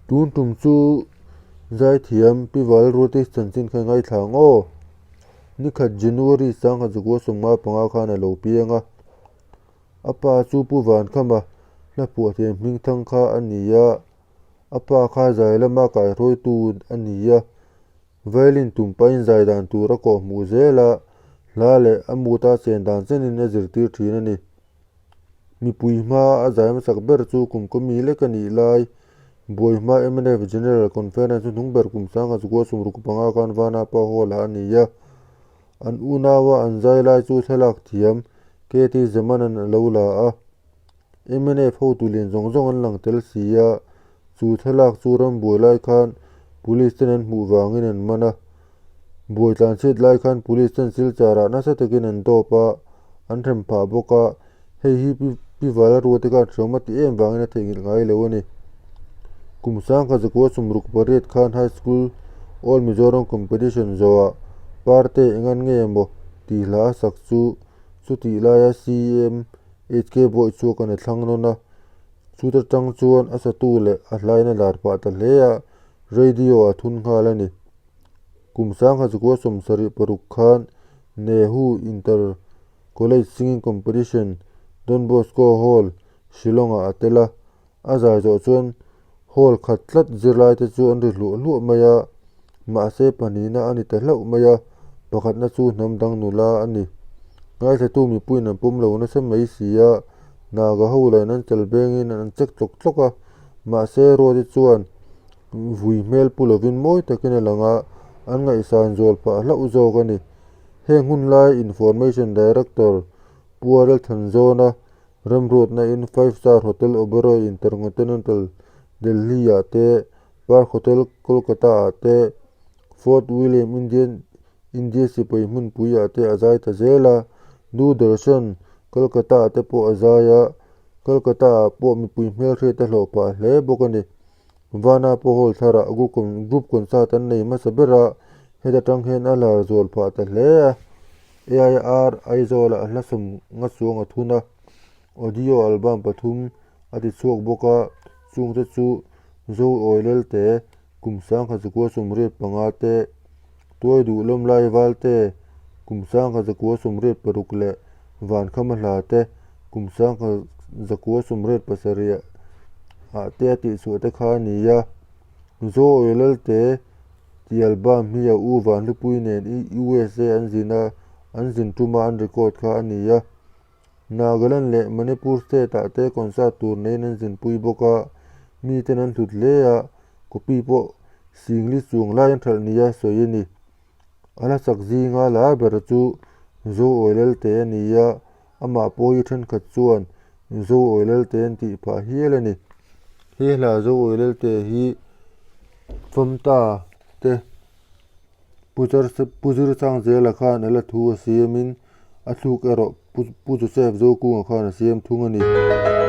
Tun tum chu Zaithiam Pi Valruati chanchin kha i ngaithla ang aw. Nikhat January sangha zakua 55 khan a lo piang a. A pa chu Pu Vankhama hlaphuah thiam hmingthang kha a ni a. A pa kha zai lama kaihruaitu a ni a. Violin tum pahin zai dan tur a kawh hmuh zel a, hla leh a muta chen dan chenin a zirtir thin a ni. Mipui hma a zai hmasak ber chu kum kaw mi lek a nih lai, buai hma mnf General Conference hnuhnung ber kum sangha chukua 65 khan Vanapa Hall-ah a ni a. An unaua an zai lai chu thlalak thiam KT Zemanan a lo la a. Mnf hotu lian zawng zawng an lang tel si a, chu thlalak chu rambuai lai khan Police ten an hmuh vangin an man a. Buai tlanchhiat lai khan Police ten silchar ah nasa takin an dawp a, an hrem phah bawk a, hei hi Pi Vala Ruate khan hreawm a ti em vangin a theihnghilh ngai lo a ni. Kum sangkhat zakua 68 khan High School All Mizoram Competition zawhah Parte engan nge maw tih hla a sak chu chutih laia CM HK Bawi chu kan a thlang nawn a, chuta tang chuan a satu leh a hlain a lar pah ta hle a, radio a thun nghal a ni. Kum 1976 khan Nehu Inter College Singing Competition Don Bosco Hall, Shillong-ah a tel a, a zai zawh chuan hall khat tlat zirlaite chu an ri hluah hluah mai a, mahse pahnihna a ni ta hlauh mai a, pakhatna chu hnam dang nula a ni. Ngaithlatu mipuiin an pawm lo nasa mai si a, Naga ho lain an chal bengin an chek tlawk tlawk a, mahse Ruati chuan vui hmel pu lovin mawi takin a lang a, an ngaihsan zual phah hlauh zawk a ni. Heng hun lai Information Director Pu Arel Thanzawna Remruatna in Five Star Hotel Oberoi Intercontinental Delhi ah te, Park Hotel Kolkata ah te, Fort William Indian India sipai hmunpui ah te a zai ta zel a, Doordarshan Kolkata ah te pawh a zai a, Kolkata ah pawh mipui hmelhriat a hlawh phah hle bawk a ni. Vana pawh hall tharah group concert an nei hmasa ber a, heta tang hian a lar zual phah ta hle a. AIR Aizawl-ah hla sawm nga chuang a thun a, audio album pathum a ti chhuak bawk a, chungte chu Zo Awilel te, Kum 1985 te, Tuai Duh Lawm Lai Val te, Kum 1986 leh Vankhama Hla te, Kum 1987 ah te a tihchhuah te kha a ni a. Zo Awilel te Ti album hi a u Vanhlupui nen USA an zin a, an zin tuma an record kha a ni a. Nagaland leh Manipur state ah te concert tur neiin an zinpui bawk a, miten an hlut hle a, copy pawh singli chuang lai an hralh nia sawi a ni. A hlasak zinga lar ber chu Zo Awilel te a ni a, amah pawh hi thenkhat chuan Zo Awilel te an tih phah hial a ni. He hla Zo Awilel te hi Famta te Pu Zirsangzela khan a la thu a siamin a thluk erawh Pu Joseph Zokunga khan a siam thung a ni.